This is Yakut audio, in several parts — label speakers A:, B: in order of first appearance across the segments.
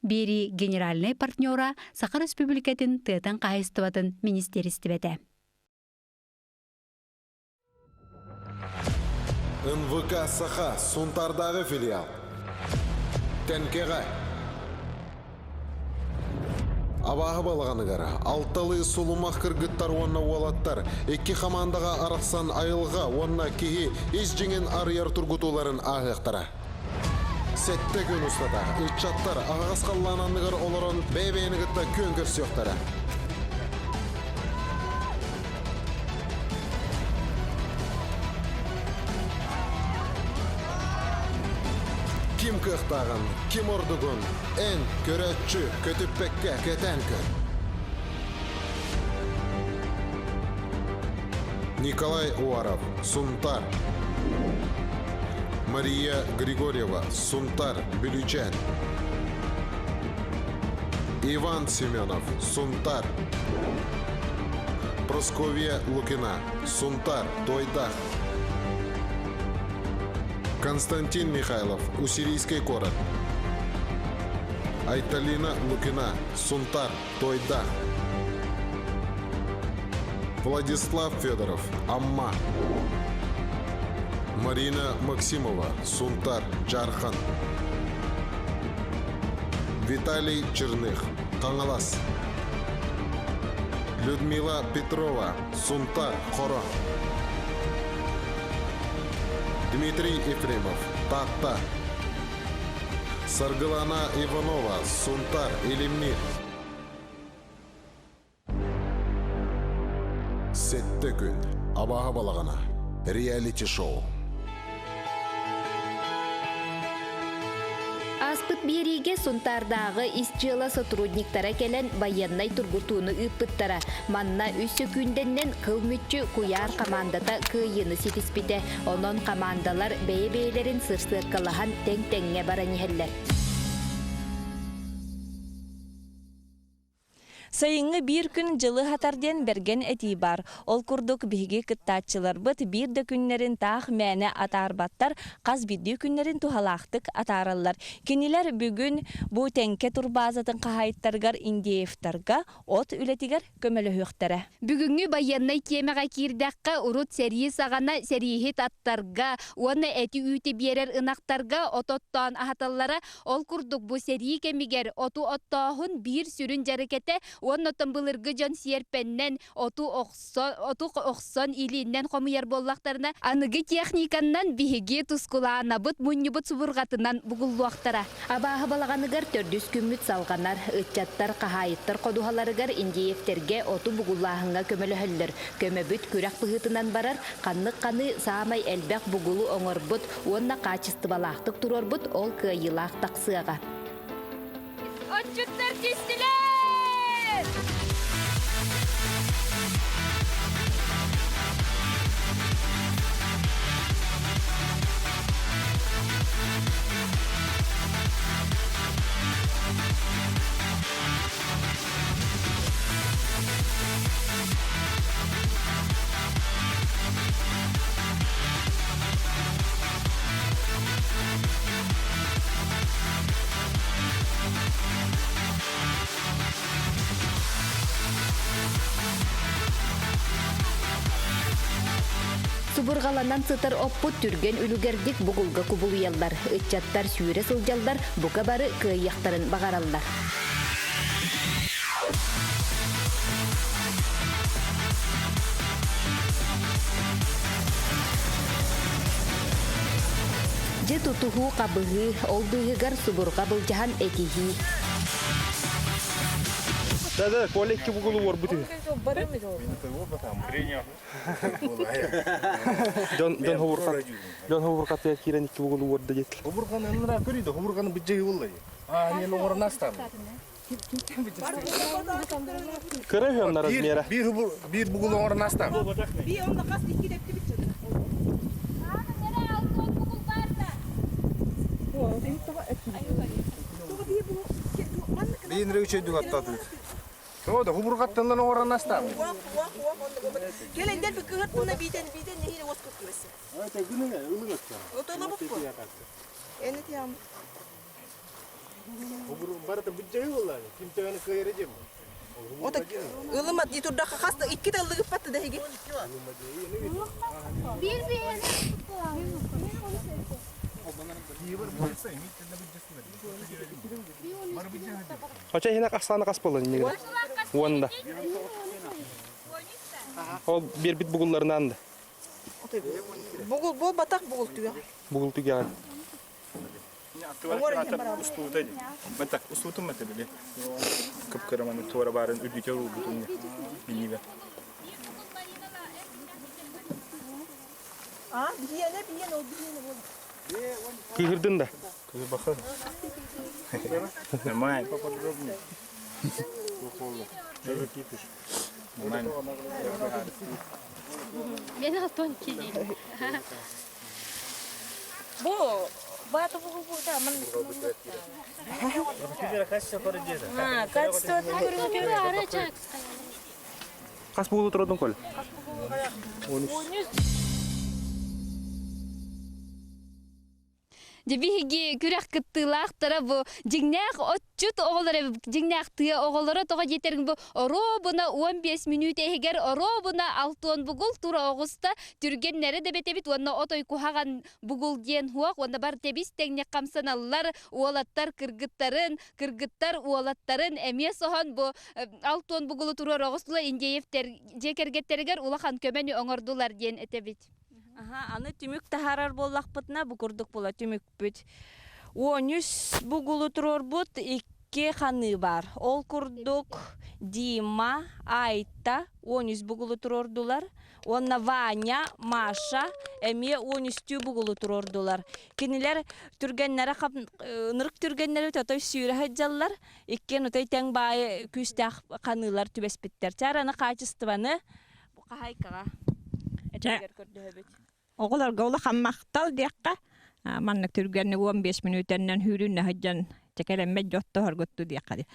A: Биэрии генеральнай партнера Саха Республикатын тыатын хаһайыстыбатын министиэристибэтэ.
B: НВК Саха Сунтаардааҕы филиал. Тэнкэҕэ. Абааһы балаҕаныгар алталыы сулумах кыргыттар уонна уолаттар икки хамаандаҕа арахсан айылҕа уонна киһи ис дьиҥин арыйар тургутууларын ааһыахтара. Сэттэ күн устата ыччаттар аһаҕас халлаан анныгар олорон бэйэ-бэйэни кытта күөн көрсүөхтэрэ. Ким кыахтааҕын, ким ордугун эн, көрөөччү, көтүппэккэ кэтээн көр. Николай Уаров, Сунтар. Мария Григорьева, Сунтар, Бүлүүчээн. Иван Семенов, Сунтар. Просковья Лукина, Сунтар, Тойдах. Константин Михайлов, Уссурийский город. Айталина Лукина, Сунтар, Тойдах. Владислав Федоров, Амма. Марина Максимова, Сунтар, Джархан. Виталий Черных, Хаҥалас. Людмила Петрова, Сунтар, Хоро. Дмитрий Ефремов, Таатта. Саргылана Иванова, Сунтар, Илимнир. Сэттэ күн. Абааһы балаҕана. Реалити-шоу.
C: Ааспыт биэриигэ Сунтаардааҕы ис дьыала сотрудниктара кэлэн байыаннай тургутууну ыыппыттара. Манна үс сөкүүндэннэн кыл мүччү куйаар хамаандата кыайыыны ситиспитэ. Онон хамаандалар бэйэ-бэйэлэрин сырсыаккалаһан тэҥ-тэҥҥэ баран иһэллэр.
D: Сайыҥҥы биир күн дьылы хатар диэн бэргэн этии баар. Ол курдук биһиги кыттааччыларбыт биир да күннэрин таах мээнэ атаарбаттар, хас биирдии күннэрин туһалаахтык атаараллар. Кинилэр бүгүн бу Тэҥкэ турбаазатын хаһаайыттарыгар Индеевтарга от үлэтигэр көмөлөһүөхтэрэ.
A: Бүгүҥҥү байыаннай тиэмэҕэ киирдэххэ, урут сэрии саҕана сэрииһит аттарга уонна эти-үүтү биэрэр ынахтарга от оттоон аһаталлара. Ол курдук бу сэрии кэмигэр оту оттооһун биир сүрүн дьарык этэ уонна оттон былыргы дьон сиэрпэннэн оту охсон, оту охсон илииннэн хомуйар буоллахтарына, аныгы техниканнан биһиги тускулаанабыт мунньубут субурҕатынан бугуллуохтара.
C: Абааһы балаҕаныгар төрдүс күммүт салҕанар. Ыччаттар, хаһаайыттар ходуһаларыгар Индеевтэргэ оту бугуллааһыҥҥа көмөлөһөллөр. Көмөбүт күрэх быһыытынан барар, ханнык ханыы саамай элбэх бугулу оҥорбут уонна хаачыстыбалаахтык туруорбут ол кыайыылаах тахсыаҕа.
A: Отчуттар түстүлэр!
C: Субурҕаланан сытар оппут түргэн үлүгэрдик бугулга кубулуйаллар. Ыччаттар сүүрэ сылдьаллар, бука бары кыайыахтарын баҕараллар. Дьэ тутуһуу хабыһыы, ол быыһыгар субурҕа былдьаһан этиһии.
E: Да-да, Коля икки бугулу уорбут үһү. Дьон дьон хобурҕат дьон хобурҕатыгар киирэн икки бугулу уорда диэтилэр.
F: Хобурҕаны ыннара көрүйдө, хобурҕаны быдьайы булла. Аа, не оҥорон астан.
E: Кыра үһү онно размера.
F: Биир биир бугул оҥорон астан. Биир үчөйдүк аттатыт. Оо, да хубурҕаттанан оҥорон астан.
G: Кэлэн кыһыртына биитен биитен нэһиилэ уоскут кибэсэ. Отоно буппу. Эни тиам.
F: Барыта бүддьэһи буолла. Ким төһөнү кыайары дем.
G: Ота ылымат дии турдахха хас да икки тыллыгыппат да эһиги.
E: Хоча иһинэ ахсаана хас буолла иннигэр? Уонда. Ол биэрбит бугулларынан да.
G: Бугул буолбатах бугул түгэх.
E: Бугул түгэҕин.
F: Устуута Мата устуутун мата били. Кып-кыраманы туора баарын үрдүтэ уурбутун билиибэ.
G: А, биһиэнэ биһиэнэ ол биһиэнэ буол.
E: Кыыһырдын да.
F: Кыырбаха. Нормально. Нормально.
A: Мен алтон килейм.
D: Бу бааты бу бу да ман качество
E: Хас бугулу турдун кол?
A: Дьэ биһиги күрэх кыттыылаахтара бу дьиҥнээх отчут оҕолоро дьиҥнээх тыа оҕолоро тоҕо диэтэрин бу оруобуна 15 мүнүүтэ иһигэр оруобуна алтуон бугул тура оҕуста түргэннэрэ да бэтэбит уонна отой куһаҕан бугул диэн хуох уонна бар тэбис тэҥник хамсаналлар уолаттар кыргыттарын кыргыттар уолаттарын эмиэ соһон бу алтуон бугулу туруор оҕустулар Индеевтэр дьиэ кэргэттэригэр улахан көмөнү оҥордулар диэн этэбит.
D: Аха, аны түмүк таһаарар буоллахпытына бу курдук була түмүкпүт. 13 бугулу туруорбут икки ханыы бар. Ол курдук Дима, Айта 13 бугулу туруордулар. Уонна Ваня, Маша эмиэ 13 бугулу туруордулар. Кинилэр түргэннэрэ ынырык түргэннэри тотой сүүрэ сылдьаллар. Иккиэн отой тэҥ баайы күүстээх ханыылар түбэспиттэр. Чаараны хаачыстыбаны хаһайкаҕа этигэр көрдөһөбүт.
H: Оҕолорго улахан махтал диэххэ, маннык түргэнник 15 мүнүүтэннэн сүүрүүннэ сылдьан чэкэлэммэт дьоттоһоргутту диэххэ.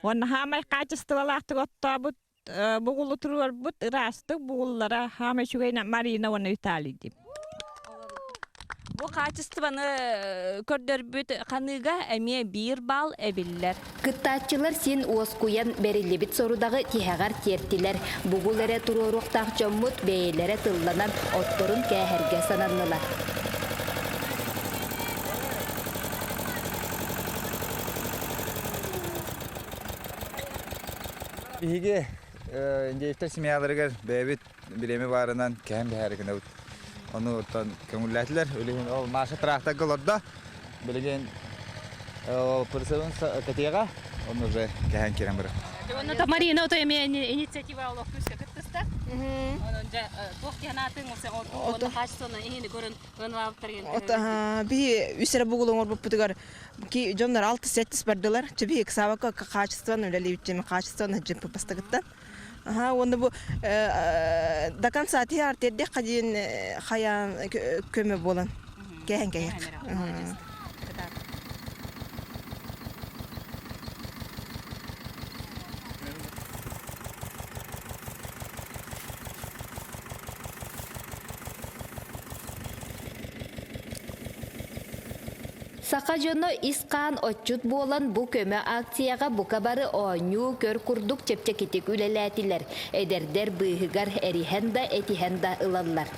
H: Уонна хаамай хаачыстыбалаахтык оттообут бугулу туруорбут ыраастык бугуллара хаамай үчүгэйинэн Марина уонна Виталий диим.
D: Бу хаачыстыбаны көрдөрбүт ханыыга эмиэ биир балл эбиллэр.
C: Кыттааччылар син уоскуйан бэриллибит сорудаҕы тиһэҕэр тиэртилэр. Бугул эрэ туруоруохтаах дьоммут бэйэлэрэ тылланан отторун кээһэргэ сананнылар.
I: Биһиги Индеевтэр семьяларыгар бэйэбит бириэмэ баарынан кэһэн биһээри гынабыт. Ону оттон көҥүллээтилэр. Билигин ол Маша тракторга олордо. Билигин ол прицелын кэтиэҕэ, оны уже кэһэн киирэн барар.
J: Онно Марина ото эмиэ инициатива олох күүскэ кыттыста. Онон дьэ туох киһи ose онно хаачыстыбаны иһини көрөн
G: Ото би үс эрэ бугул оҥорбуппутугар ки дьоннор алты сэттис бардылар. Чэ саабакка качествоны үлэлиибит качествоны дьин бастагыттан. Аха уонна бу до конца тиһэр тиэрдиэххэ диэн хайаан көмө буолан кэһэн кэһиэх.
C: Саха дьоно ис-хаан отчут буолан бу көмө акцияҕа бука бары оонньуу, көр курдук чэпчэкитик үлэлээтилэр. Эдэрдэр быыһыгар эриһэн да этиһэн да ылаллар.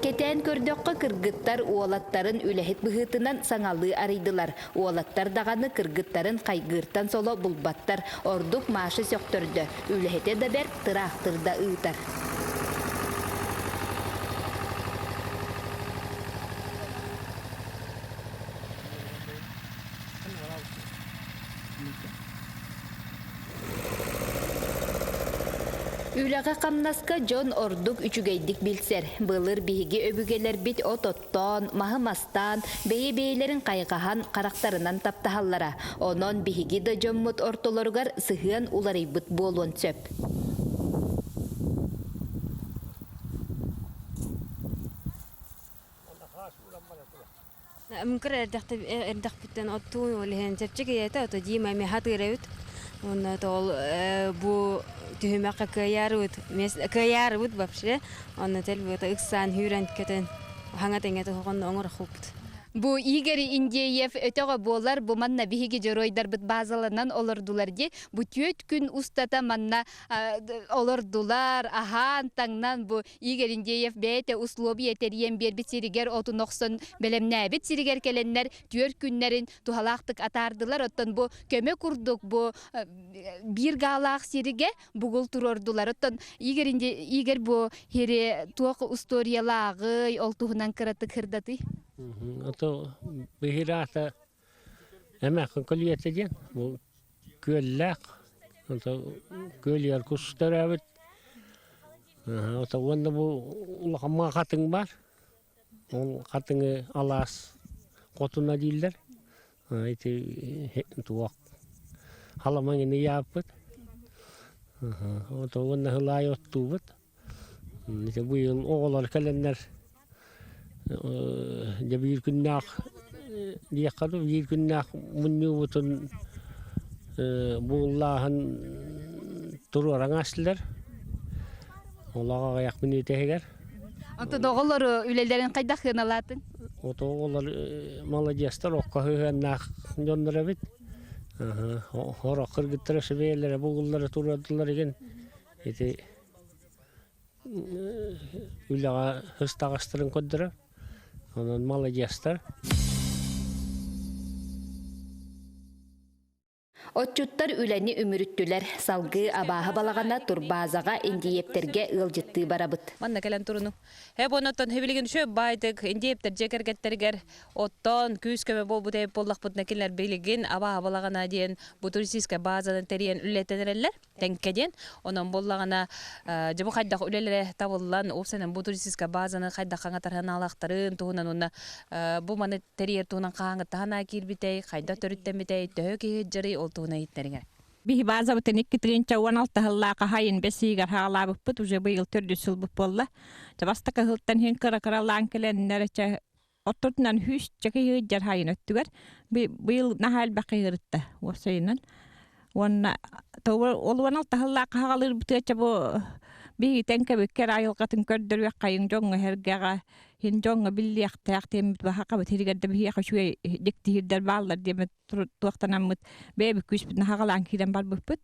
C: Кэтээн көрдөххө кыргыттар уолаттарын үлэһит быһыытынан саҥалыы арыйдылар. Уолаттар даҕаны кыргыттарын хайгыыртан соло булбаттар. Ордук Маша сөхтөрдө. Үлэһитэ да бэрт, тыраахтыр да ыытар. Үлэҕэ-хамнаска дьон ордук үчүгэйдик билсэр. Былыр биһиги өбүгэлэрбит от оттоон, маһы мастаан, бэйэ-бэйэлэрин хайҕаһан, харахтарынан таптаһаллара. Онон биһиги да дьоммут ортолоругар сыһыан уларыйбыт буолуон сөп.
K: Мин кыра эрдэхпиттэн оттуун ол иһин чэпчэки ийэтэ ото Дима эмиэ хатыыр эбит. Уонна ол бу түһүмэххэ кыайаарыбыт кыайаарыбыт вообще. Онно тел быата ыксаан хүүрэн көтөн хаҥа тэҥэ туһуҕун оҥорохуппут.
A: Бу Игорь Индеев өтөҕө буолар, бу манна биһиги дьоруойдарбыт базаланан олордулар дии. Бу түөрт күн устата манна олордулар, аһаан, таҥнан бу Игорь Индеев бэйэтэ условия тэрийэн биэрбит сиригэр отун охсон бэлэмнээбит сиригэр кэлэннэр түөрт күннэрин туһалаахтык атаардылар. Оттон бу көмө курдук бу биир гаалаах сиригэ бугул туруордулар. Оттон Игорь, Игорь бу хири туох историялааҕый, ол туһунан кыратык сырдатый?
L: Ото биһирээтэ эмээххин көлүйэтэ диэн бу күөллээх ото күөлүгэр кус төрөөбүт ото уонна бу улахан хатыҥ баар ол хатыҥы алаас хотуна дииллэр ити туох халамаҥыны ыйааппыт ото уонна сылаай оттуубут Ити быйыл оҕолор кэлэннэр дьэ биир күннээх диэххэ дуу, биир күннээх мунньуубутун бууллааһын туруоран аастылар. Олох аҕыйах мүнүүтэ иһигэр.
A: Онтон оҕолор үлэлэрин хайдах сыаналаатыҥ?
L: Вот оҕолор маладьыастар, окко сыһыаннаах дьоннор эбит. Сорох кыргыттара сүбэйэлэрэ бугуллара туруордулар игин ити үлэҕэ ыстаҕастарын көрдөрөр. Онон маладьыастар.
C: Отчуттар үлэни үмүрүттүлэр. Салгыы абааһы балаҕана турбаазаҕа индиептэргэ ыалдьыттыы барабыт.
D: Манна кэлэн туруну. Э буонаттан хебилигин шө байтык индиептер дьиэ кэргэттэригэр Оттон күүс-көмө буолбут эбит буоллахпытына кинилэр билигин абааһы балаҕана диэн бу туристическай базаны тэрийэн үлэлэтэн эрэллэр. Тэҥкэ диэн. Онон буоллаҕына дьэ бу хайдах үлэлэрэ табыллан, уопсайынан бу туристическай базаны хайдах хаҥатар санаалаахтарын туһунан уонна бу маны тэрийэр туһунан хаһааҥҥыттан санаа киирбитэй, хайдах төрүттэммитэй, төһө киһи сылдьарый ол туһунан иһитинэриҥ эрэ.
H: Биһи базабытын 2016 сыллаах хаһайын бэсиигэр хаалаабыппыт уже быйыл төрдүс сылбыт буолла. Чэ бастакы сылтан иһин кыра-кыралаан кэлэннэр чэ Оттотунан сүүсчэкэ ыйдьар хайын өттүгэр быйыл наһаа элбэх ыырытта уопсайынан. Уонна ол уон алтаһыллаах хаҕалыырбытыгар бу биһиги тэҥкэбиккэр айылҕатын көрдөрүөх хайыҥ дьоҥҥо сэргэҕэ иһин дьоҥҥо биллиэхтээх диэммит баһакабыт сиригэр да биһиэхэ үчүгэй дьиктиһирдэр бааллар диэммит туохтанаммыт бэйэбит күүспүтүн хаҕалаан киирэн барбыппыт.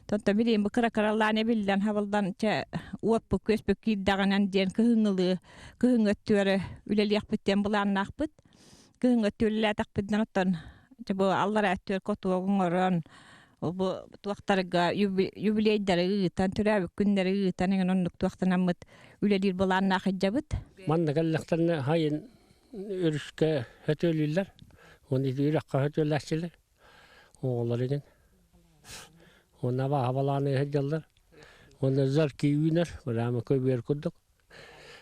H: Тонто билиэн бу кыра-кыралаан эбиллэн хабыллан чэ уоппут күөспүт киирдэҕинэн диэн кыһыҥҥылыы кыһыҥҥы өттүгэр үлэлиэхпит диэн былааннаахпыт. Кыһыҥҥы өттүгэр үлэлээтэхпитинэн оттон чэ бу аллараа өттүгэр котуок оҥорон бу туохтарга юбилейдары ыытан төрөөбүт күннэри ыытан эҥин оннук туохтанаммыт үлэлиир былааннаах сылдьабыт.
L: Манна кэллэхтэринэ хайын өрүскэ сөтүөлүүллэр уонна ити үрэххэ сөтүөлээччилэр оҕолор игин уонна абааһы балааны сылдьаллар уонна зарки үүнэр быраама көбүөр курдук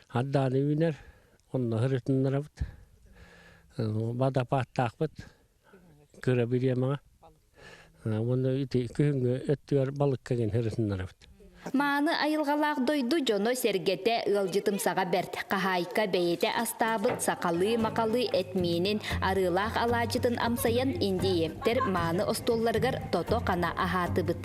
L: ардааны үүнэр онно сырытыннарабыт водопадтаахпыт кыра бириэмэҕэ уонна ити күһүҥҥү өттүгэр балыкка гин сырытыннарабыт
C: Мааны айылҕалаах дойду дьоно-сэргэтэ ыалдьытымсаҕа бэрт. Хаһаайка бэйэтэ астаабыт сахалыы-макалыы эт миинин, арыылаах алаадьытын амсайан индиевтэр мааны остуолларыгар тото-хана аһаатыбыт.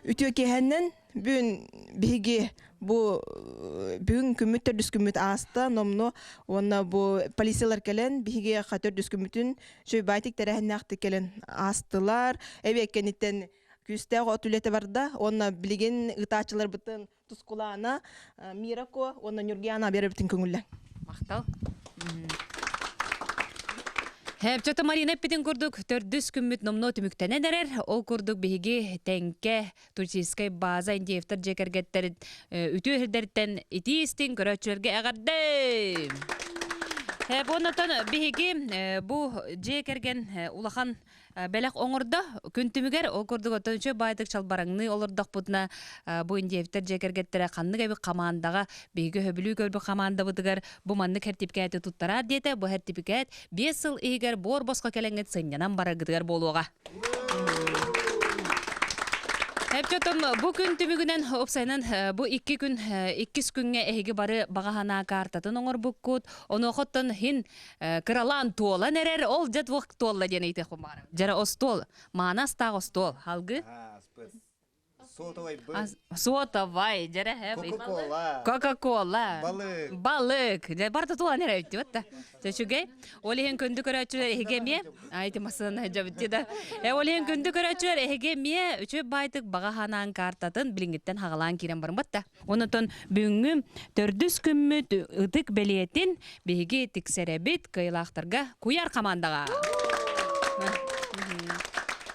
G: Үтүө киэһэннэн бүгүн биһиги бу бүгүн күммүт төрдүс күммүт ааста номно уонна бу полициялар кэлэн биһиги төрдүс күммүтүн шөйбайтик тэрээһиннээхтик кэлэн аастылар эбиэт кэнниттэн күүстээх от үлэтэ барда уонна билигин ыытааччыларбытын Тускулаана, Мира Ко уонна Нюргиана биэрэбитин көҥүллэҥ.
J: Махтал.
M: Чото Марина эппитин курдук төрдүс күммүт номнуо түмүктэнэн эрэр. Ол курдук биһиги Тэҥкэ туристическай база Индеевтэр дьиэ кэргэттерин үтүө сирдэриттэн итии истиҥ көрөөччүлэргэ эҕэрдэ! Оннотон биһиги бу дьиэ кэргэн улахан бэлэх оҥордо. Күн түмүгэр ол курдук оттон үчүгэй баайдык чалбараҥныы олордохпутуна бу Индеевтэр дьиэ кэргэттэрэ ханнык эбит хамаандаҕа биһиги сөбүлүү көрбүт хамаандабытыгар бу маннык сэртипикээти туттараар диэтэ. Бу сэртипикээт 5 сыл иһигэр буор босхо кэлэҥҥит сынньанан бараргытыгар буолуоҕа. Эптотон бу күн түмүгүнэн уопсайынан бу икки күн иккис күҥҥэ эһиги бары баҕа санаа каартатын оҥорбуккут. Онуохоттон хин кыралаан туолан эрэр, ол дьэ туох туолла диэн ыйытыахпын баҕарабын. Дьэрэ остуол, мааны астаах остуол, халгы.
I: Сотовай быт.
M: Сотовай, дьэрэ
I: Кока-кола.
M: Кока-кола.
I: Балык.
M: Балык. Дьэ барыта туолан эрэ өттүбэт да. Чөчүгэй. Ол иһин күндү көрөөччүлэр эһиги эмиэ ай массыына дьабытти да. Э ол иһин күндү көрөөччүлэр эһиги эмиэ үчүгэй баайтык баҕа ханаан картатын билиҥҥиттэн хаҕалаан киирэн барыммат да. Онотон бүгүҥҥү төрдүс күммүт ытык бэлиэтин биһиги тиксэрэбит кыайыылаахтарга куйаар хамаандаҕа.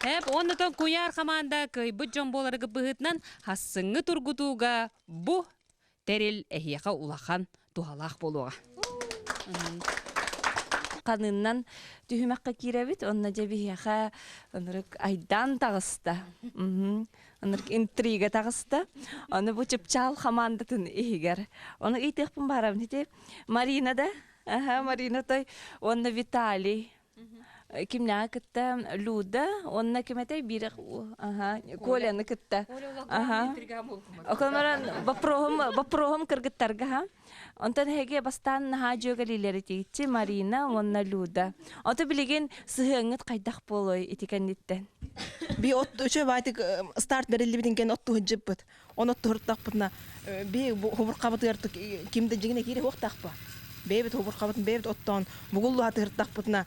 M: Эп, оннотон куйаар хамаанда кыайбыт дьон буоларыгы быһыытынан хассыҥҥы тургутууга бу тэрил эһиэхэ улахан туһалаах буолуоҕа.
D: Ханыннан түһүмэххэ киирэбит, онно дьэ биһиэхэ ынырык айдаан таҕыста. Ынырык интрига таҕыста. Ону бу чыпчаал хамаандатын иһигэр. Ону ыйытыахпын баарабын ити Марина да, аха, Марина той уонна Виталий кимнээҕи кытта Люда уонна ким этэй биир аха Коляны кытта аха Оконоран вопроһум вопроһум кыргыттарга ха онтон эһиги бастаан наһаа дьүөгэлиилэр итииччи Марина уонна Люда ото билигин сыһыаҥҥыт хайдах буолуой ити кэнниттэн
G: Би от үчө баайтык старт бериллибитин кен отту хыджыппыт. Он отту хыртахпытына би хубуркабытыгар ким да дьиҥинэ киирэ хуохтаахпа. Бэйэбит хубуркабытын бэйэбит оттоон бугуллу хатыһыртахпытына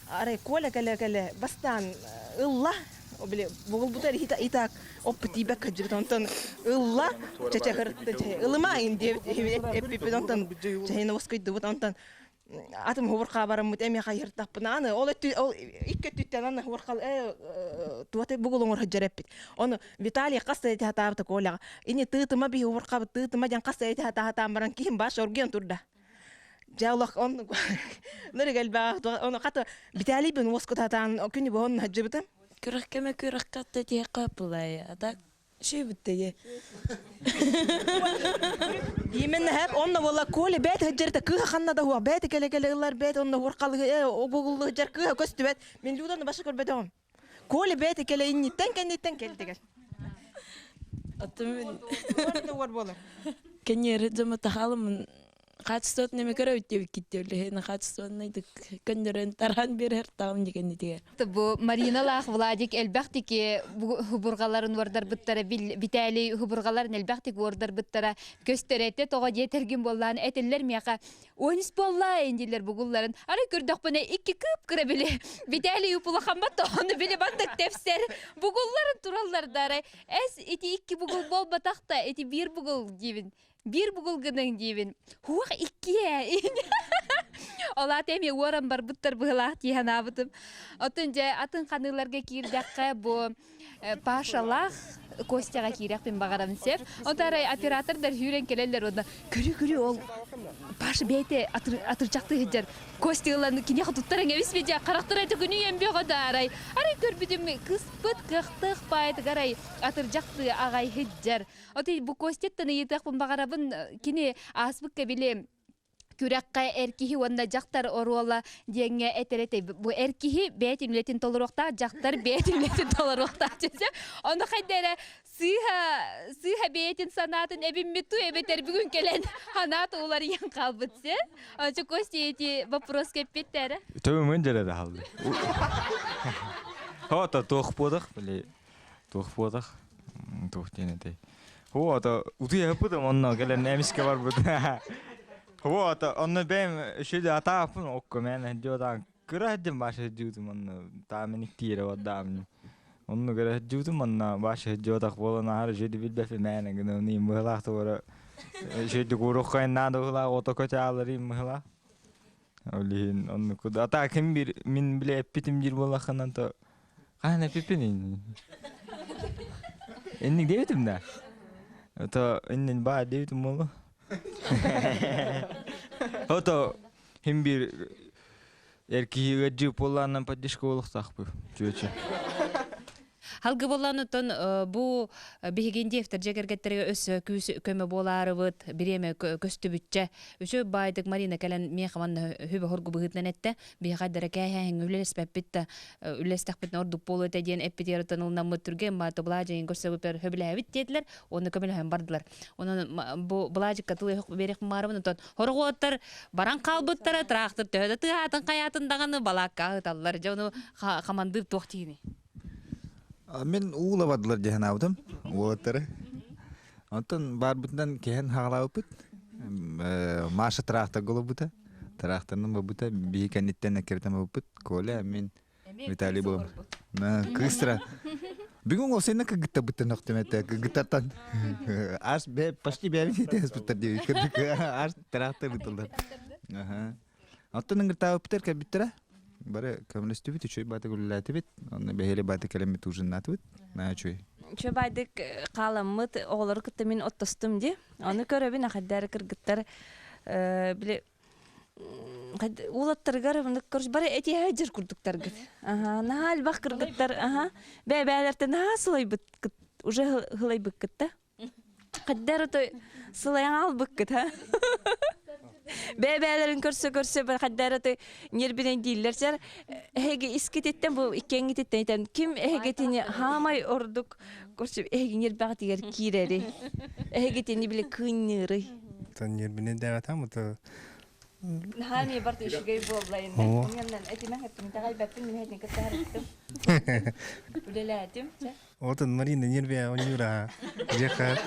G: арай Коля кэлэ-кэлэ бастаан ылла били бугулбутар итак оппут тиийбэк кырдьыбыт онтон ылла чача хырытта ылыма ин диэбит эппиппит онтон чэһин уоскуйдубут онтон атым хубурхаа бараммыт эмиэ хайыртахпына аны ол өттү ол икки өттүттэн аны хубурхал э туоты бугул оҥор сылдьар эппит ону Виталий хас да эти хатаабыта Коляҕа ини тыытыма биһи хубурхабыт тыытыма диэн хас да эти хатаатаан баран киһим баш оргуйан турда дьэ олох он нырык элбэх ону хата Виталийбин уоскутатаан күнү боһон сылдьыбытым
N: Күрэх кэмэ күрэххэ атта тиһэххэ плая, а так Шибиттеге.
G: Именно хэп онно буолла Коля бэт хыджарта кыыһа ханна да хуа бэт кэлэ кэлэ ыллар бэт онно хуурхалыгы э обугуллу хыджар кыыһа көстүбэт мин Люданы башы көрбөтөҕүм Коля бэт кэлэ инниттэн кэнниттэн кэлдигэр
N: Аттым
G: уор буолар
N: Кэньиэри дьомо тахалымын хаачыстыбат неме көрөбүт диэбиккит диэбилэһин хаачыстыбаннайдык көннөрөн тараан биэрэр таам дигэннитигэр
A: Бу Мариналаах Владик элбэхтики хубурҕаларын уордарбыттара Виталий хубурҕаларын элбэхтик уордарбыттара көстөрөтө тоҕо диэтэргин буоллаан этиллэр миэхэ онис буолла дииллэр бугулларын арай көрдөхпүнэ икки кып-кыра били Виталий упулахаммат тоҕону били бандык тэпсэр бугулларын тураллар да арай эс ити икки бугул буолбатах да ити биир бугул диибин Биир бугул гыныҥ диибин. Хуох иккиэ. Ол аата эмиэ уоран барбыттар быһылаах дии санаабытым. Оттон дьэ атын ханыыларга киирдэххэ бу Пашалаах Костяҕа киирэхпин баҕарабын сөп. Онто арай оператордар сүүрэн кэлэллэр уонна көрү-көрү ол Паша бэйэтэ атырдьахтыы сылдьар Костя ылан киниэхэ туттаран эбис дьэ харахтара төкүнүйэн бөҕө да арай арай көрбүтүм кыспыт кыахтаах баайытыгар арай атырдьахтыы аҕай сылдьар Отой бу Костяттан ыйытыахпын баҕарабын, кини ааспыкка били күрэххэ эр киһи уонна дьахтар оруола диэҥҥэ этэр этэ. Бу эр киһи бэйэтин үлэтин толоруохтаах, дьахтар бэйэтин үлэтин толоруохтаах дьэ. Ону хайда эрэ сыыһа сыыһа бэйэтин санаатын эбиммит туу эбэтэр бүгүн кэлэн ханаат уларыйан хаалбыт се. Ончу Костя эти вопрос кэппиттэрэ.
I: Төбөмөн дьэрэ хаалды. Хо, туох буодах, били Туох буотах? Туох диэн этэй? Оо, ото утуйаппытым онно кэлэн эмискэ барбыт. Оо, ото онно бэйэм үчүгэй атааппын окко мээнэ дьуотаан кыра сылдьан баша сылдьыбытым онно таамын иктиирэ бардаамын. Онно кыра сылдьыбытым онно баша сылдьыбатах буолан аһара үчүгэйдик билбэппин мээнэ гына ниим быһылаах туора үчүгэйдик уруоххайын наада быһылаах ото көтө ааларыым быһылаах. Ол иһин оннук. А так ким бир мин биле эппитим диир буоллаххынан то хаһан эппиппин инник диэбитим да. То иннин баа диэбитим буолла. Ото хим бир эр киһи ыаддьыы буоллааннан поддержка буолуохтаахпы чүөчү.
M: Халгы боллаануттан бу биһиги Индиевтер дьэ кэргэттерге өссө күүс көмө буолаарыбыт бириэмэ көстүбүччэ үчү баайдык Марина кэлэн миэхэ манна хүбэ хоргу быһыытынан этте биһиэхэ дара кээһээһиҥ үлэлэспэппит да үлэлэстэхпитинэ ордук буолуо этэ диэн эппитиэртэн ылынаммыт түргэн бааты былаадьайын көрсөбүпэр хөбүлээбит диэтилэр уонна көмөлөһөн бардылар онон бу былаадьыкка тыл берих маарыбын отон хорогуоттар баран хаалбыттара трактор төһө да тыаһаатын хайаатын даҕаны балаакка ыһыталлар дьэ ону хамандыыр туох диини
I: Мин уула бардылар дии санаабытым уолаттары. Онтон баарбытынан киһэн хаалаабыппыт. Маша тракторга олорбута. Тракторынан барбыта. Биһи кэнниттэн эккирэтэн барбыппыт. Коля, мин, Виталий буолам. Кыыстыра. Бүгүн ол сенне кыгыттабыттан охтум этэ. Кыгыттартан. Ас почти бэйэбит итэспиттэр диэбит кырдык. Ас трактор бытылдар. Оттон ыҥыртаабыттар кэлбиттэрэ. Бары көмөлөстүбүт, үчүгэй бааты үлэлээтибит. Онно бэһиэлэй бааты кэлэммит ужиннаатыбыт. Наһаа үчүгэй.
D: Үчүгэй баайдык хааламмыт оҕолору кытта мин оттостум дии. Ону көрөбүн ахайдары кыргыттар били уулаттарыгар бары этиһэ дьир курдуктаргыт. Аха, наһаа элбэх кыргыттар, аха, бэйбээлэртэн наһаа сылайбыт уже хылайбыккыт да. Хайдары той сылайан албыккыт ха. Бэйбээлэрин көрсө-көрсө бір хайдары той нербинен дииллер сер эһиги искититтен бу иккиэҥҥититтэн итэн ким эһигитини хаамай ордук көрсө эһиги нербэҕитигэр киирэри эһигитини били кыынньыырый
E: Нербинен дээбэтам это
D: Наһаа эмиэ барыта үчүгэй буолла иннэ. Инньэннэн этимэх эттим, итэҕэйбэппин, мин эһэтин кытта харыттым. Үлэлээтим. Чэ.
E: Отон Марина нерве онюра. Жеха.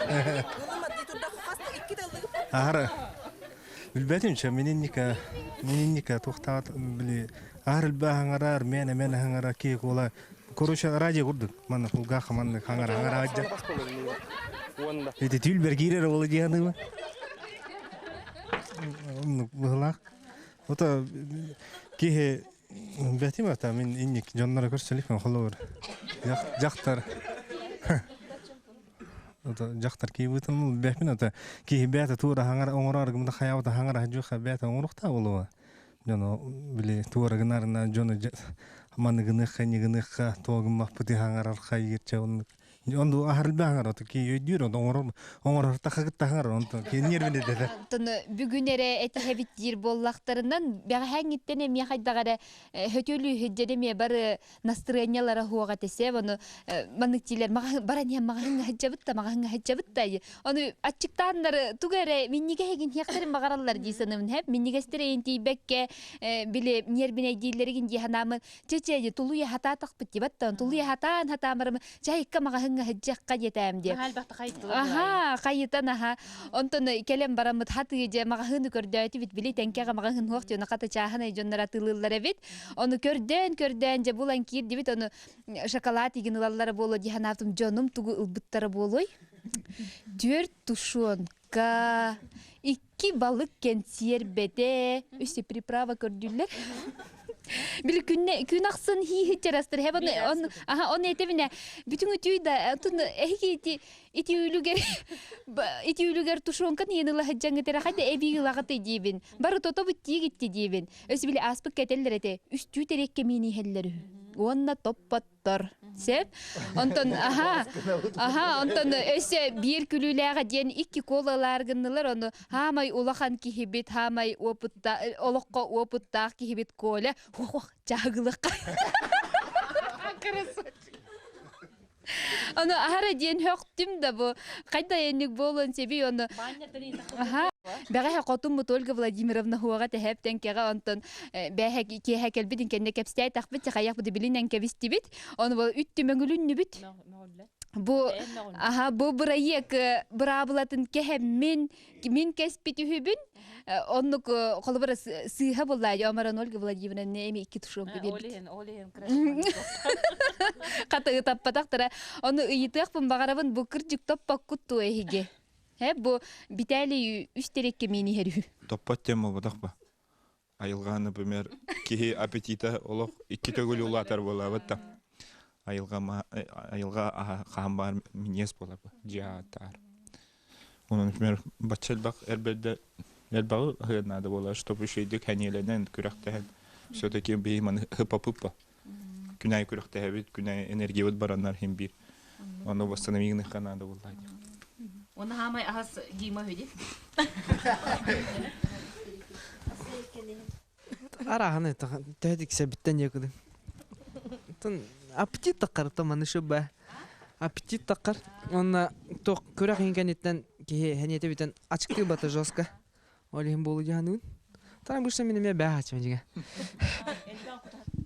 E: Ахара. Билбэтим че мининника мининника тухтаат били ахар илбэ хаңарар мен мен хаңара ки кола короче радио курдук манна кулгаах манна хаңара хаңара ажа. Ити түл бергирер ола дианыма. Быһылаах. Ото киһи Бэтим ата мин инник дьонноро көрсөлүкпүн холобур. Дьахтар ото дьахтар киһибытын бэпин ото киһи бээтэ туора хаҥара оҥорор гымда хайаабыта хаҥара дьуха бээтэ оҥоруохтаа буолуо. Дьоно били туора гынарына дьону маны гыныахха инни гыныахха туо гыммаппыты хаҥарар хайыыр чэ оннук Онду аһарылбаһаҥар ото ки өйдүүр онто оҥорор оҥорор тахагыттаһаҥар онто ки нервини дэтэ.
A: Оттон бүгүн эрэ этиһэбит диир буоллахтарынан бэҕэһээҥҥиттэн эмиэ хайдах эрэ хөтөлүү сылдьан эмиэ бары настырыанньалара суох этэ ону маннык диилэр баран иһэн маҕаһыҥҥа сылдьабыт да маҕаһыҥҥа сылдьабыт да ону аччыктааннар тугу эрэ минньигэһигин иһиэхтэрин баҕараллар дии саныыбын һэп минньигэстэр эйин тиийбэккэ били ньиэрбинэйдииллэригин дии санаамын чэ-чэ тулуйа хатаатахпыт дии баттан тулуйа хатаан хатаамарым чайыкка маҕаһыҥҥа сылдьыахха диэтэм диэ аха хайытан аха онтон кэлэн бараммыт хатыы дьэ маҕаһыыны көрдөөтүбүт били тэҥкэҕэ маҕаһыын суох дьоно хата чааһынай дьоннор атыылыыллар эбит ону көрдөөн көрдөөн дьэ булан киирдибит ону шоколад игин ылаллара буолуо дии санаабытым дьонум тугу ылбыттара буолуой түөрт тушенка икки балык кэнсиэрбэтэ үс приправа көрдүүллэр Били күнне күн ахсын хиихиттерастыр хэб он аха он этебине бүтүн үтүй да тун эһиги ити ити үлүгер ити үлүгер тушенка ниен ылаһыджаңытера хайда эби ылагыты диибин бары тото буттиигитти диибин өс били ааспыт кетеллер эте үстүү терекке миини иһэллэр уонна топпот тор. Сөп. Онтон аха, аха, онтон өссө биир күлүүлээҕэ диэн икки куолалаар гыннылар, ону хаамай улахан киһибит, хаамай опытта, олоххо опыттаах киһибит Коля, хух чаагылыкка. Ону аһара диэн хөхтүм да бу хайда энник буолуон себи ону аха бэҕэһэ хотуммут Ольга Владимировна хуаҕа тэһэп тэҥкэҕэ онтон бээһэ киэһэ кэлбитин кэннэ кэпсээтахпыт хайахпыт билинэн кэбистибит ону бол үттү мөҥүлүннүбүт бу аха бу бырайыак быраабылатын кэһэммин мин кэспит үһүбүн оннук холобура сыыһа буллаа Омаран Ольга Владимировна эми икки тушенка биэрбит хата ытаппатахтара ону ыйытыахпын баҕарабын бу кырдьык топпоккут туо эһиги Э, бу Виталий үс терекке миин иһэр үһү.
I: Топпот тем буолбатах ба.
F: Айылҕа, например, киһи аппетита олох икки төгүл улаатар буолаабыт да. Айылҕа айылҕа аһа хаһан баар миниэс буолар дьиэ ааттаар. Онон, например, бачча элбэх эрбэрдэ элбэҕи аһыан наада буолар, чтобы үчүгэйдик хэниэлэнэн, күрэхтэһэн, все-таки биһи маны хыпа-пыпа. Күн аайы күрэхтэһэбит, күн аайы энергиябыт бараннар иһин биир. Ону восстановигныхха наада буолла
M: Оны хаамай аһас Дима үһү
O: Араһаны төһө тиксэбиттэн диэкудун. Тон аппетит таххар маны шыбба. Аппетит таххар. Онна туох күрэх иҥкэниттэн киһи хэниэтэ бүтэн ачыктыы бата жестко. Ол иһин буолу дьаһаныын. Тан обычно мин эмиэ бээ хачым дьиҥэ.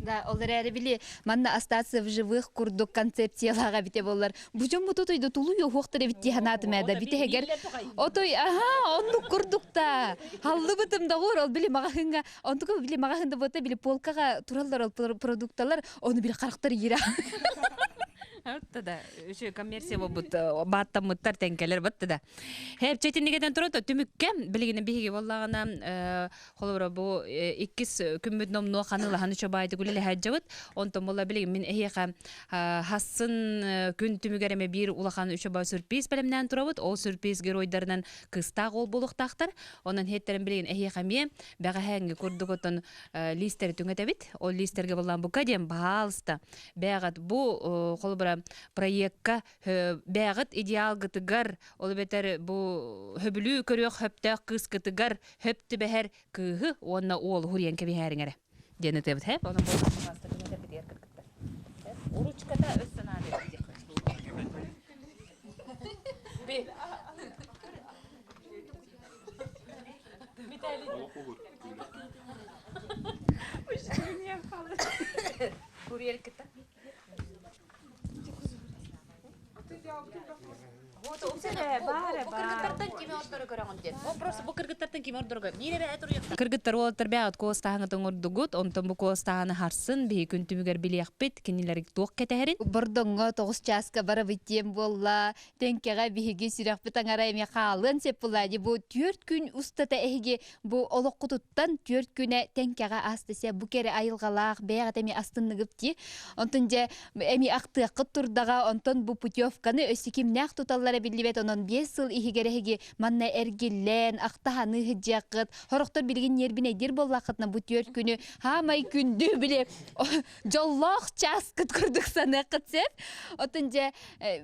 A: Да, ол эрээри били манна остаться в живых курдук концепциялаах эбите буоллар. Бу дьон бу тутуйду тулуй уһуохтар эбит дии санаатым ээ да бүтэһигэр отой аха оннук курдук та халлыбытым доҕор ол били маҕаһыыҥҥа онтука били маҕаһыында буота били полкаҕа тураллар ол продукталар ону били харахтар иирэ
M: Отта да, үчү коммерция буолбут бааттаммыттар тэҥкэлэр батта да. Хэпчэтиннигэтэн туран түмүккэ билигин биһиги буоллаҕына холобура бу иккис күммүт номнуо ханыылаһан үчү баайдык үлэлэһээддьабыт. Онтон буолла билигин мин эһиэхэ хассын күн түмүгэр эмэ биир улахан үчү баай сюрприз бэлэмнээн турабыт. Ол сюрприз геройдарынан кыстаах ол буолуохтаахтар. Онон хеттерин билигин эһиэхэ эмиэ бэҕэһээҥҥи курдук отон лиистэри түҥэтэбит. Ол лиистэргэ буллаан бука диэн баһаалыста бээҕит бу холобура проекка бээҕит идеалгытыгар ол эбэтэр бу хөбүлүү көрүөх хөптөөх кыыскытыгар хөп түбэһэр кыыһы уонна уолу хуруйан кэбиһээриҥ эрэ диэн ытыабыт һэ онон кыргыттар уручката өс санааны Курьер кытта. Бу кыргыттартан кими ордорго Кыргыттар уолаттар бэҕэт куостааһыҥытын оҥордугут, онтон бу куостааһыны харсын биһи күн түмүгэр билиэхпит, кинилэр туох кэтэһэрин.
A: Бордоҥҥо тоҕус чааска барабыт диэн буолла. Тэҥкэҕэ биһиги сүрэхпит аҥара эмиэ хаалыан сөп буолла дии. Бу түөрт күн устата эһиги бу олоххутуттан түөрт күнэ тэҥкэҕэ ааста сэ бу кэрэ айылҕалаах бэйэҕит эмиэ астынныгып дии. Онтон дьэ эмиэ ахтыаххыт турдаҕа, онтон бу путевканы өссө кимнээх туталлара биллибэт, онон биэс сыл иһигэр эһиги манна эргиллэн, ахтаһаныы сылдьыаххыт. Сорохтор билигин ньиэрбинэйдиир буоллаххытына бу түөрт күнү хаамай күндү били дьоллоох чааскыт курдук саныаххыт сөп. Оттон дьэ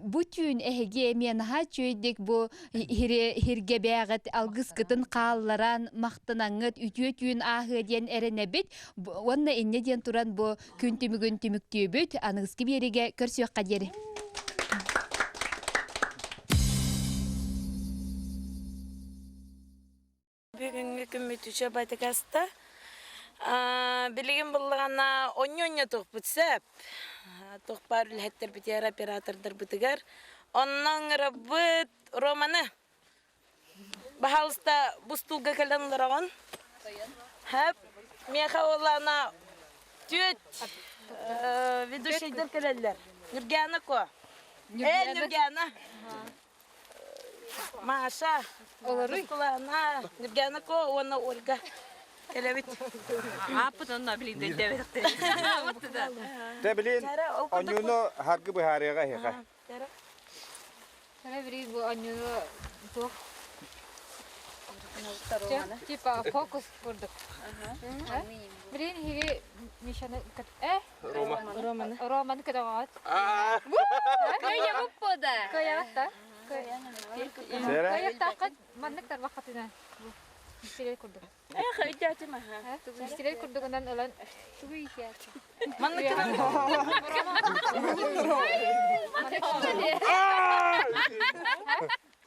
A: бу түүн эһиги эмиэ наһаа үчүгэйдик бу иһиргэ бээҕит алгыскытын хаалларан махтанаҥҥыт үтүө түүн ааһыа диэн эрэнэбит. Уонна инньэ диэн туран бу күн түмүгүн түмүктүүбүт. Аныгыскы биэриигэ көрсүөххэ диэри.
N: Бүгүҥҥү күммүт үчүгэй батыкаста. Билигин буллаҕына онньу-онньу туохпут сөп. Туох баар үлэһиттэрбитигэр, оператордарбытыгар. Онно ыҥырабыт Романы. Баһаалыста бу стулга кэлэн олороҕун. Хөп. Миэхэ уоллаана түөт ведущайдар кэлэллэр. Нюргяна ко. Э, Нюргяна. Маша, Олоруй. Нюргяна Ко уонна Ольга кэлэбит.
M: Ааппыт онно билин дөйдөбөтөхтөр.
I: Тэ билин онньууну харгы быһаарыаҕа эһиэхэ.
P: Тара бiri бу онньууну туох типа фокус курдук. Билин иһиги Мишаны э
F: Рома.
P: Романы. Романы көтөҕөҕүт.
A: Кыайабыппыда.
P: Кыайаҕыт да? Кыайыахтааххыт маннык тарбаххытынан. Мистерей курдук.
N: Эх, өйдөөтүм аха.
P: Мистерей курдугунан ылан тугу иитээччи.
N: Маннык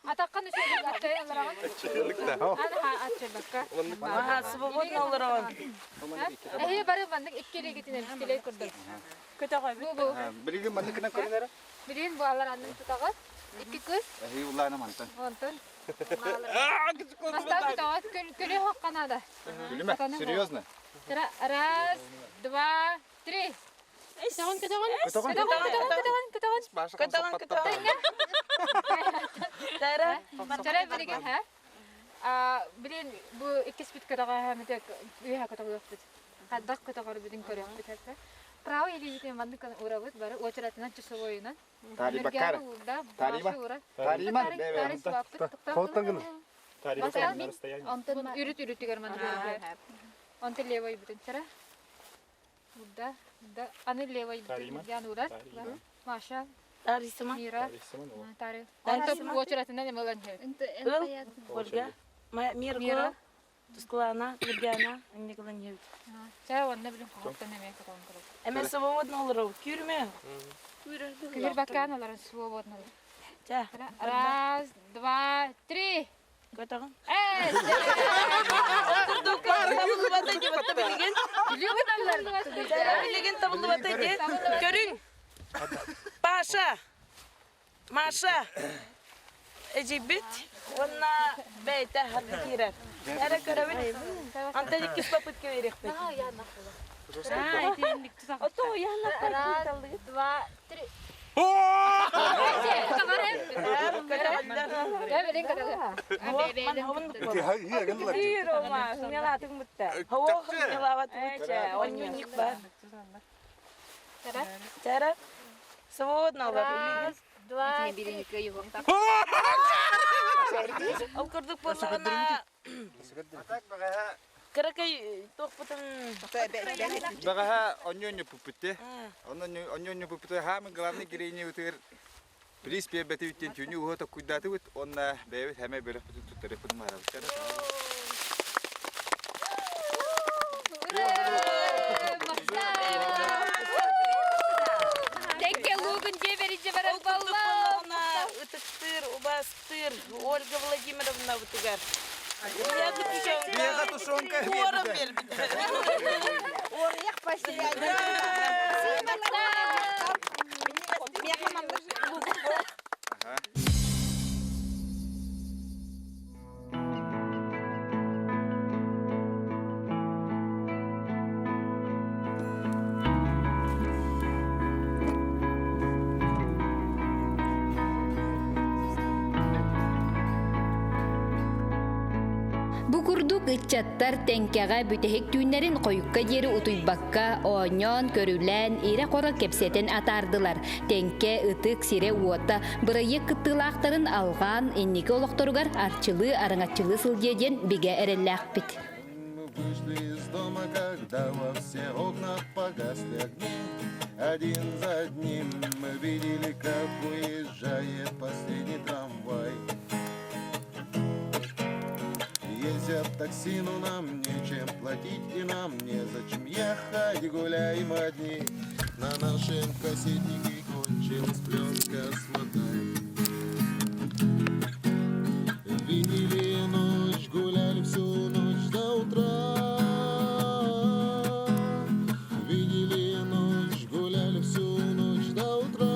P: Атаххын үчүгэй аттайын олороҕун. Аха, аччырбакка.
N: Аха, свободно олороҕун.
P: Эһи бары маннык икки илиигитинэн пистолет курдук.
N: Көтөҕөбүт.
P: Бу бу.
I: Билигин манныкынан көрүн эрэ.
P: Билигин бу алар аннын тутаҕыт. Икки кыз.
I: Эһи улаана мантан.
P: Онтон. Бастаан көтөҕөт күлү хохха надо.
I: Күлүмэ, серьезно?
P: Раз, два, три. Көтөҕүн, көтөҕүн.
I: Көтөҕүн,
P: Көтөҕүн, көтөҕүн, көтөҕүн.
N: Көтөҕүн, көтөҕүн. Тара.
P: Тара билигин, ха? Билин бу иккиспит көтөҕөһөмүтэ үөһэ көтөҕүөхпүт. Хайдах көтөҕөрбүтүн көрүөхпүт этэ. Право илиибитин маннык урабыт бары очеретынан часовойунан.
I: Тарибаккар. Тариба. Тарима.
E: Холтан гына.
P: Онтон үрүт үрүтүгэр маннык. Онтон левой бүтүн сара. Да, да. Аны левой бүтүн урар. Маша.
N: Тарисыма.
P: Мира. Тари. Онтон очеретынан эмелен.
N: Ыл, Ольга, Мира, Тускулана, Нургана, Николаевич.
P: Чэ, онно билим хоһоттон эмиэ көтөҕөн көрөбүт.
N: Эмэ свободно олоров. Күрмө.
P: Күр баккаан олорон свободно.
N: Чэ.
P: Раз, два, три.
N: Көтөҕөн. Билигин табыллыбата ди. Көрүҥ. Паша. Маша. Эдьийбит уонна бэйэтэ харда киирэр. Эрэ көрөбүт. Антон иккис попытка биэриэхпит.
P: Раз, два, три.
N: Свободно
P: Раз, два, три.
N: Ол курдук буоллаҕына кыракый туохпутун
I: Баҕаһа онньу-онньу пуппутте. Онньу-онньу пуппутте хаамын главный героиня бытыгыр приз биэрбэтибиттен түүнү уһа токкуйдаатыбыт уонна бэйэбит хэмэ бөлөхпүтүн туттарыппытын баарабыт.
A: Текке лугун дебери барар
N: болла. Ытыктыыр, убастыыр Ольга Владимировна бытыгар.
I: Мега тушенка.
N: Уоран бербит.
H: Орыях
C: Бу курдук ыччаттар тэҥкэҕэ бүтэһик түүннэрин хойукка диэри утуйбакка, оонньоон, көрүлээн, ирэ-хоро кэпсэтэн атаардылар. Тэҥкэ, ытык, сирэ-уота бырайыак кыттыылаахтарын алҕаан, инники олохторугар арчылыы, араҥаччылыы сылдьыа диэн бигэ эрэллээхпит.
B: Мы вышли из дома, когда во все окна погасли огни. Один за одним мы видели, как уезжает последний трамвай. Ездят такси, но нам нечем платить и нам незачем ехать, гуляем одни. На нашем кассетнике кончилась пленка, смотаем. Видели ночь, гуляли всю ночь до утра. Видели ночь, гуляли всю ночь до утра.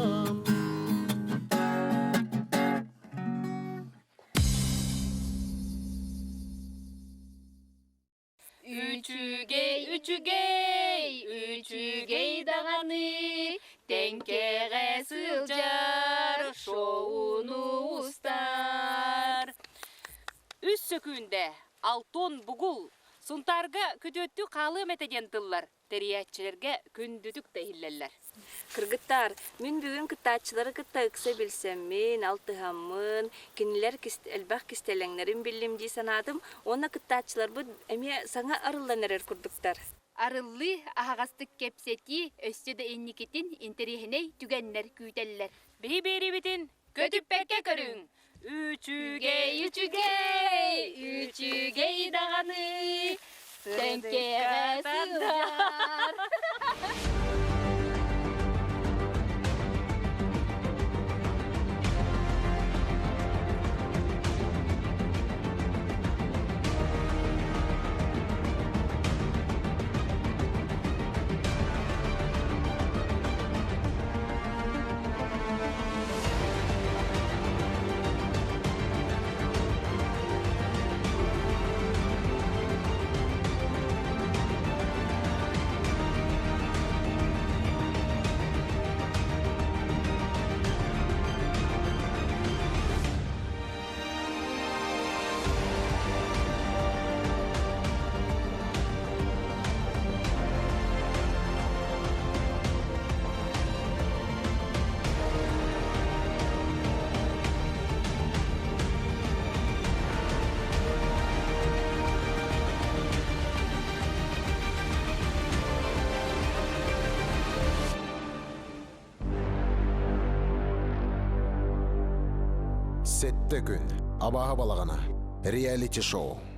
M: Үчүгэй, үчүгэй, үчүгэй даҕаны, тэҥкэҕэ сылдьар, шоуну устар. Үс сөкүүндэ Алтон бугул Сунтаарга күтүөттүү хаалыам этэ диэн тыллар тэрийээччилэргэ күндүтүк да иһиллэллэр.
D: Кыргыттар, мин бүгүн кыттааччылары кытта ыкса билсэммин, алтыһаммын, кинилэр элбэх кистэлэҥнэрин биллим дии санаатым уонна кыттааччыларбыт эмиэ саҥа арыллан эрэр курдуктар.
A: Арыллыы, аһаҕастык кэпсэтии өссө да инникитин интэриэһинэй түгэннэр күүтэллэр.
M: Биһи биэриибитин көтүппэккэ көрүҥ! Үчүгэй, үчүгэй, үчүгэй даҕаны, тэҥкэҕэ сылдьар.
B: Сэттэ күн. Абааһы балаҕана. Реалити-шоу.